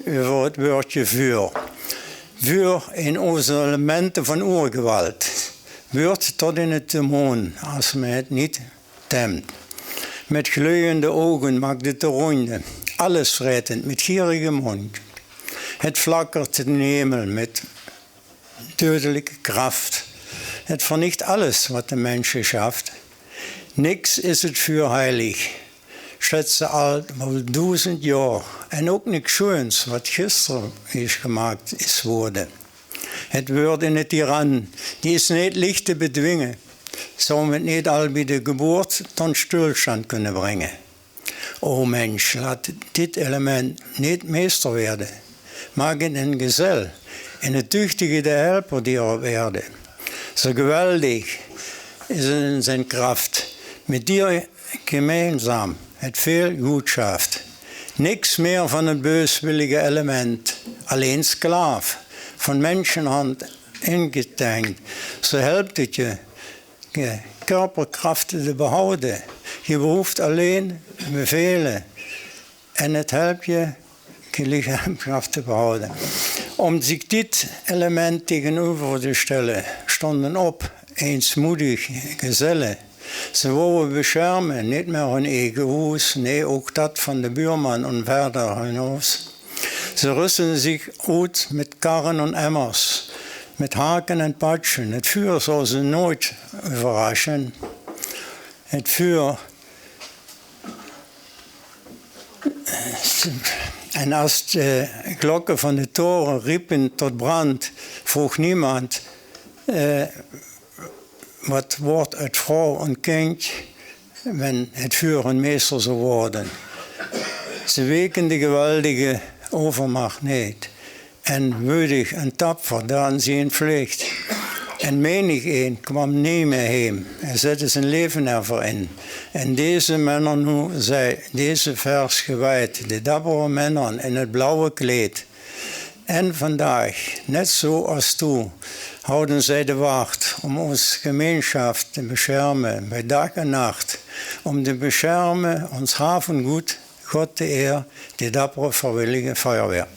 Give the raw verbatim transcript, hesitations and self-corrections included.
Euver 't wäördje vuur. Vuur, ein van de elemente van oergeweld. Wuuert tot in 't demoon, as me 't neet tempt. Mit gleujende ouge maak 't de rónde, alles vretend mit gierige móndj. 't Flakkert in d'n hemel mit deudelijke kraft. 't Vernicht alles, wat de minsj sjaft. Niks is 't vuur heilig. Sjètse al waal doezend joar. En ouch niks sjoens, wat gister is gemaak is woorde. 't Wuuert in 'ne tiran, die is neet lich te bedwinge. Zouw me 't neet al bie de geboort tot sjtilsjtandj kunne bringe? O minsj, laot dit element neet meester weëde. Maak 't 'ne gezel, 'ne tuchtige de helper die er op eerde. Zoe geweldig is 't in zien kraft, mit die gemeinsam 't väöl good sjaft. Niks mieë van 't beuswillige element, allein sklaaf, van minsjehand ingetengd. Zoe helpt 't je, je körperkraft te behoude. Je behoeft allein bevele en 't helpt je, je lichaamskraft te behoude. Om zich dit element tegeneuver te sjtelle, sjtonde op eens moedig gezelle. Ze wouwe besjerme, neet mieë hun eige hoes, nee, ouch dat van de buurman en verder hun hoes. Ze röste zich oet mit karre en emmers, mit hake en patsje. 't Vuur zouw ze noeëts euverrasje. 't Vuur, en as de klokke van de tore riepe tot brand, vroog niemes, eh, wat woeëd oet vrouw en kindj, wen 't vuur hun meester zouw woeëde. Ze weke de geweldige euvermach neet. En wödig en tapfer deje zien vlich. En menigeen kwaam neet mieë heem. Hae zètte zien leve d'rveur in. En deze menner noe, zie deze vers gewijd, de dappere menner in 't blauwe kleed. En vandaag, net zoe as doe, houde zie de wach om oos gemeinsjap te besjerme, bie daag en nach, om te besjerme oos haaf en good, God de eer, de dappere vriewillige fuierweer.